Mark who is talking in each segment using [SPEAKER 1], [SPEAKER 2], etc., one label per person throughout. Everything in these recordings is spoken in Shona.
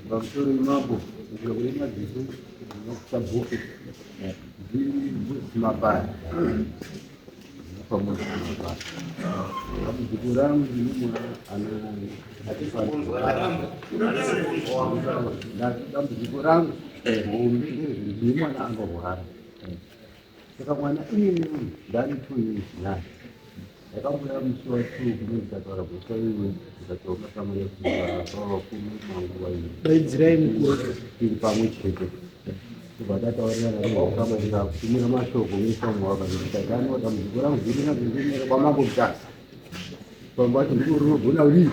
[SPEAKER 1] Pamusoro mambo, kune madziso sabhuku mabaya pamwe mabaya. Dambudziko rangu ndine mwana dambudziko rangu hombe ndine mwana anorwara. Saka mwana iyeye ndani 2 years naye. Ndakambuya musi wa 2 kumwe ndikataura kusa iwe ndikataura pamwe vakuru manguva iyo.
[SPEAKER 2] Daidzirai mukuru.
[SPEAKER 1] Tiri pamwe chete. Kubva tataurirana nehukama ndikakutumira mashoko mufamu wakanditi ano dambudziko rangu guru nazvindimira kwamambo Mutasa. Pamwe pacho ndiko rinogona kudii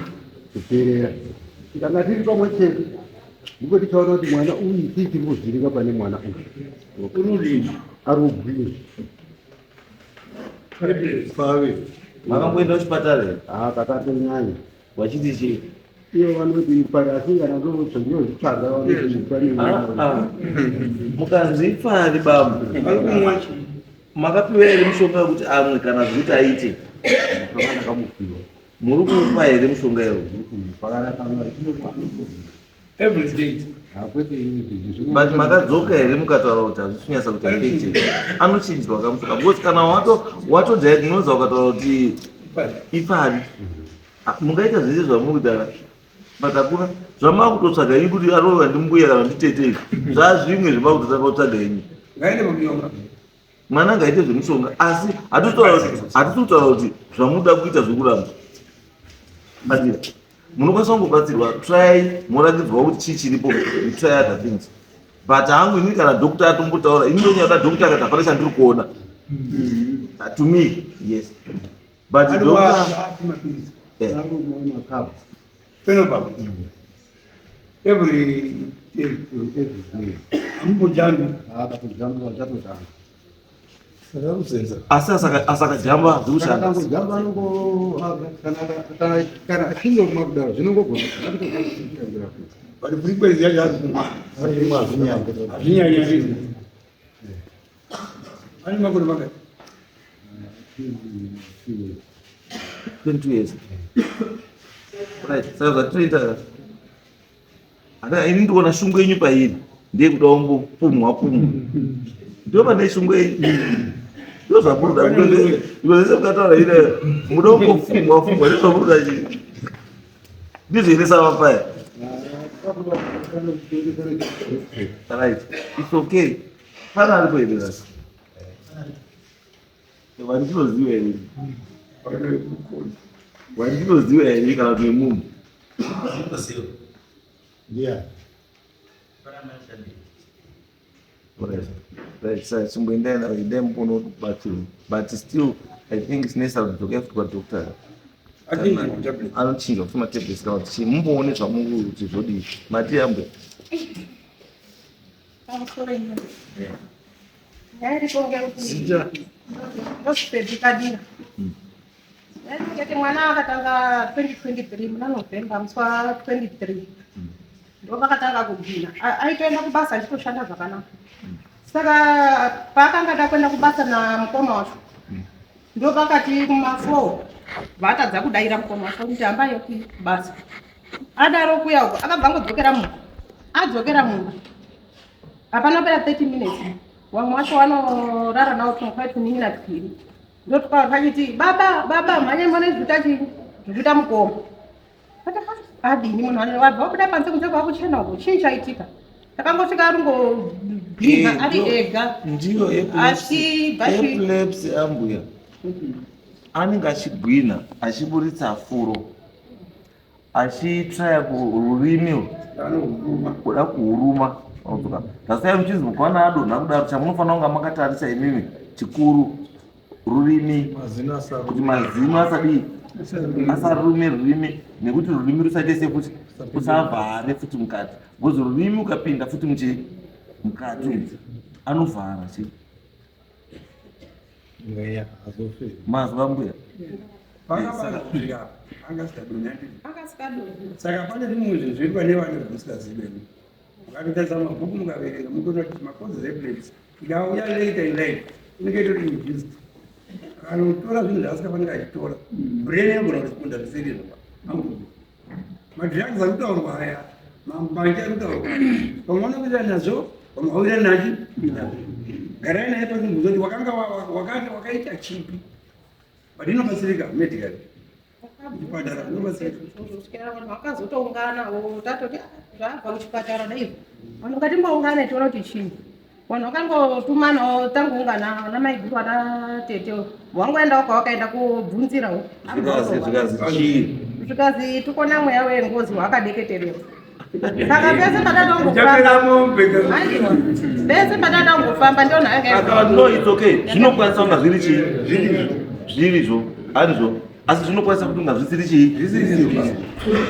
[SPEAKER 1] kuperera. Tikanga tiri pamwe chete ndipo tichaona kuti mwana uyu chii chiri kuzvirika pane mwana uyu.
[SPEAKER 2] Urudii?
[SPEAKER 1] Ari kugwinya.
[SPEAKER 2] Pave.
[SPEAKER 3] Makamboenda kuchipatara here?
[SPEAKER 1] Ah, kakatonyanya.
[SPEAKER 3] Wachiti chii?
[SPEAKER 1] Ivo vanoti ipari asi kana ndozvitsvaga vanoti ipari.
[SPEAKER 3] Ah, ah. Mukanzi ipfari bambo.
[SPEAKER 2] Ari kumwa chii?
[SPEAKER 3] Makapiwa here mushonga wekuti amwe kana zvekuti aite?
[SPEAKER 1] Mushonga ndakamupiwa.
[SPEAKER 3] Muri kupa here mushonga iwo?
[SPEAKER 2] Every day.
[SPEAKER 3] But makadzoka here mukataura kuti hazvisi kunyatsa kuti effective? Anochinjwa kamushonga because kana wato wato diagnose ukataura kuti ipfari. Ah, mungaita zvese zvamuri kuita but hakuna zvamakutotsvaga ini kuti arova ndimbuya kana nditete izvi zvazvimwe zvamakutotanga kutsvaga ini.
[SPEAKER 2] Ngaende pamushonga.
[SPEAKER 3] Mwana ngaite zvemushonga asi hatisi kutaura kuti zvamunoda kuita zvekuramba. Batsira. Munokwanisa kungobatsirwa try morakidzwa kuti chii chiripo you try other things. But hangu ini kana doctor atombotaura ini ndonyada doctor akati hapana chandiri kuona. To me yes. But doctor
[SPEAKER 2] eh. Peno Every day.
[SPEAKER 1] Every day.
[SPEAKER 2] Amubojambi.
[SPEAKER 1] Ah, bakujambi vachatotanga.
[SPEAKER 3] Asi asakajamba zvikushanda.
[SPEAKER 1] Akangojamba anongo kana kana achinge kumwa kudaro zvinongogona.
[SPEAKER 2] But frequency yacho hazi kumwa. Hazvinyanya. Ane makore mangani?
[SPEAKER 3] 22 years. Right, saka zvatinoita hata ini ndikuona shungu yenyu pairi ndeyekuda kumbopumhwa pumhwa. Ndo pane shungu yenyu. Ndo zvamunoda because mukataura ine muda kumbopfumwa pfumwa ndizvo zvamunoda chii. Ndizvo here savapaya? Right, it's okay. Pana aripo here rasi? Wandinoziva here? Wandinoziva here kana kuti nemunhu?
[SPEAKER 1] Yeah.
[SPEAKER 3] Right, so chimboendai nayo endai mupono kubatsirwa but still I think it's necessary kudzoka futi kwadoctor anochinja futi matablets kana kuti chii mumboone zvamuri kuti zvodii mati yambo
[SPEAKER 4] Pamusoro ino. Nyaya iripo ngeyekuti ndozvipedikadira. Ngeti mwana akatanga 2023 muna November musi wa 23 ndo vakatanga kugwina. Aitoenda kubasa achitoshanda zvakanaka. Saka paakanga ada kuenda kubasa namukoma wacho ndo vakati kuma 4 vatadza kudaira mukoma wacho kuti hambai kubasa. Adaro kuya uko akabva angodzokera mumba. Adzokera mumba. Hapana pera 30 minutes. Wamwe wacho wanorara nawo tunguva tunin'ina twiri. Ndotwa vachiti baba baba mhanya mwana zvikuita chii? Zvikuita mukoma. Adini munhu ane wabva wabuda panze kunze kwakuchena uko chii chaitika? Takangosvika aringogwinha
[SPEAKER 3] Eh,
[SPEAKER 4] ari ega.
[SPEAKER 3] Ndiyo
[SPEAKER 4] Achibva chi-
[SPEAKER 3] epilepsy ambuya anenge achigwinha achiburitsa furo achitraya kururimi kuda kuhuruma Unodzoka. That's why muchinzi mukaona adonha kudaro chamunofanira kunga makatarisa imimi chikuru rurimi kuti mazino asadii asarume rurimi nekuti rurimi rusaite sekuti usavhare futi mukati because rurimi ukapinda futi muchi mukati umu anovhara chi
[SPEAKER 1] Mweya hazofi.
[SPEAKER 3] Mazwa mbuya.
[SPEAKER 2] Saka pane zvimwe zvinhu zviri pane vana zvamusingazivi. Mukatotarisa mabhuku mukaverenga mutoona kuti macauses epilepsy ikauya later in life inenge itori induced. Akanotora zvinhu zvaasikafanira achitora, brain inogona kuresponda zvisiri izvo. Madrugs ari kutaurwa aya, mambanje ari kutaurwa aya, vamwe vanowirirana nazvo, vamwe vawirirana nachi nazvo. Garai naye pasi mubvunzo kuti wakanga wakati wakaita chipi, but inobatsirika medically kuchipatara inobatsirika.
[SPEAKER 4] Kusvikira vanhu vakazotounganawo tatoti "Ah, zvabva kuchipatara dai vanhu ngatimboungane tione kuti chii. Vanhu vakangotumanawo tangoungana ana maiguru ana tete wangoendawo kwawakaenda kobvunzirawo.
[SPEAKER 3] Zvikazi zvikazi chii?
[SPEAKER 4] Zvikazi tukona mweya wengozi wakadeketererwa. Saka pese patatongofamba
[SPEAKER 2] Chapera mombe.
[SPEAKER 4] Aiwa, pese patatongofamba ndiyo nhanga.
[SPEAKER 3] No, it's okay. Zvinokwanisa kunga zviri chii? Zvirizvo, handizvo. Asi zvinokwanisa kuti kunga zvisiri chii?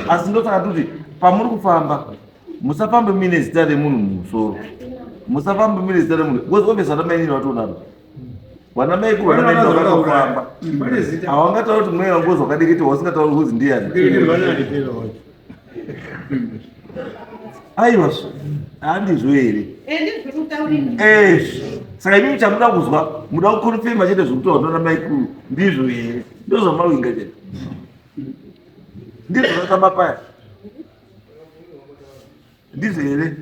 [SPEAKER 3] Asi ndosaka toti pamuri kufamba musafambe muine zita remunhu mumusoro. Musafambe muine zita remunhu because obviously vana mainini vatonaro. Vana maikuru vana mainini vakatofamba.
[SPEAKER 2] Pane zita.
[SPEAKER 3] Havangatauri kuti mweya wengozi wakadeketerwa usingatauri kuzi ndiyani. Aiwa, handizvo here?
[SPEAKER 4] Ndizvo.
[SPEAKER 3] Saka imimi chamuda kuzwa, muda kukonfirma chete zvekutaura nana maikuru, ndizvo here? Ndozvamawinga chete. Ndizvo zvakamba paya. Ndizvo here?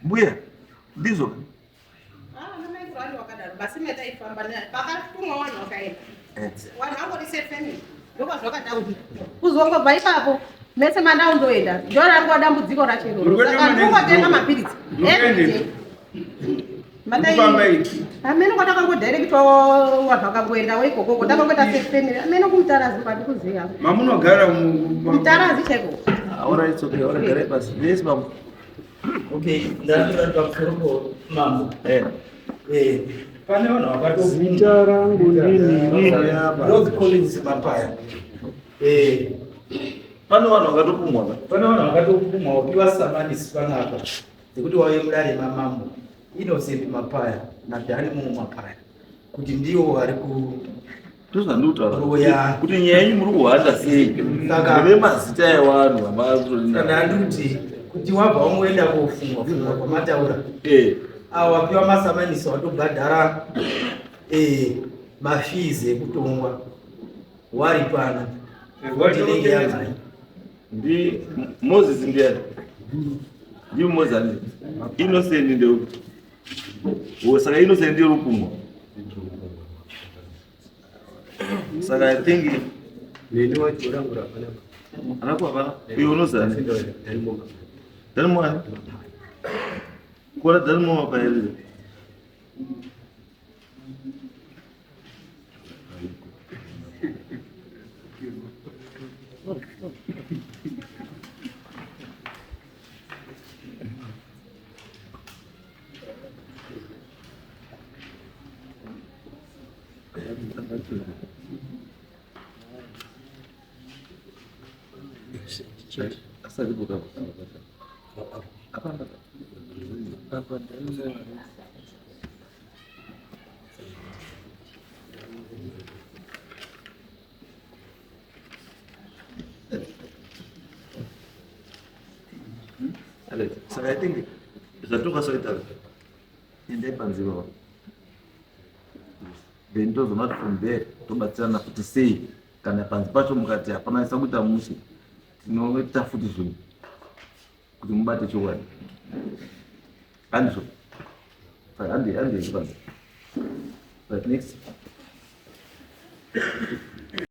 [SPEAKER 3] Mbuya, ndizvo.
[SPEAKER 4] Pakatumwa vanhu vakaenda, vanhu vangori sefamily, ndokwazvakataurira. Kuzongobva ipapo mese mandaundoenda ndorangwa dambudziko racho iroro. Saka ndingotenga mapiritsi everyday.
[SPEAKER 2] Kufamba iki.
[SPEAKER 4] Amene kwatakangodairektwa vanhu vakangoendawo ikokoko, takangoita sefamily amene kumutarazi kwandikuziva.
[SPEAKER 2] Mamunogara
[SPEAKER 4] Kumutarazi chaiko.
[SPEAKER 3] Alright, it's okay. Alright, garai pasi. Yes, mambo.
[SPEAKER 5] Okay, ndatora pamusoro po mambo. Pane vanhu vakatobvunza.
[SPEAKER 1] Zita rangu ndini.
[SPEAKER 5] Lord Collins Mapaya.
[SPEAKER 3] Pane vanhu vakatopumwa ka?
[SPEAKER 5] Pane vanhu vakatopumwa wapiwa samanisi panapa dzekuti wauye mudare mamambo Innocent Mapaya naDani Momo Mapaya kuti ndiwo vari ku
[SPEAKER 3] Ndozvandikutaura.
[SPEAKER 5] Roya.
[SPEAKER 3] Kuti nyaya yenyu muri kuhwanda sei?
[SPEAKER 5] Saka-
[SPEAKER 3] Mune mazita evanhu vamakutori
[SPEAKER 5] Saka ndikuti kuti wabva wangoenda kofungwa fungwa kwamataura avo wapiwa masamanisi watobhadhara mafees ekutongwa wari pano tinenge yamhai.
[SPEAKER 3] Ndi Moses ndiyani? Ndi Moses ani? Innocent ndeupi? Oh, saka Innocent ndiye rupumwa. Saka I think
[SPEAKER 1] Neni wacho rangu rapana.
[SPEAKER 3] Anapo hapana. Iwe unozani? Dani Mwani? Kuona Dani Mwa pairi. Saka I think zvatokwasoita endai panze baba, then tozoona kuti from there tobatsirana futi sei. Kana panze pacho mukati hapana isa kuita mushe, tinoita futi zvinhu kuti mubate chokwadi. Handizvo? Handi handi panze. Right, next.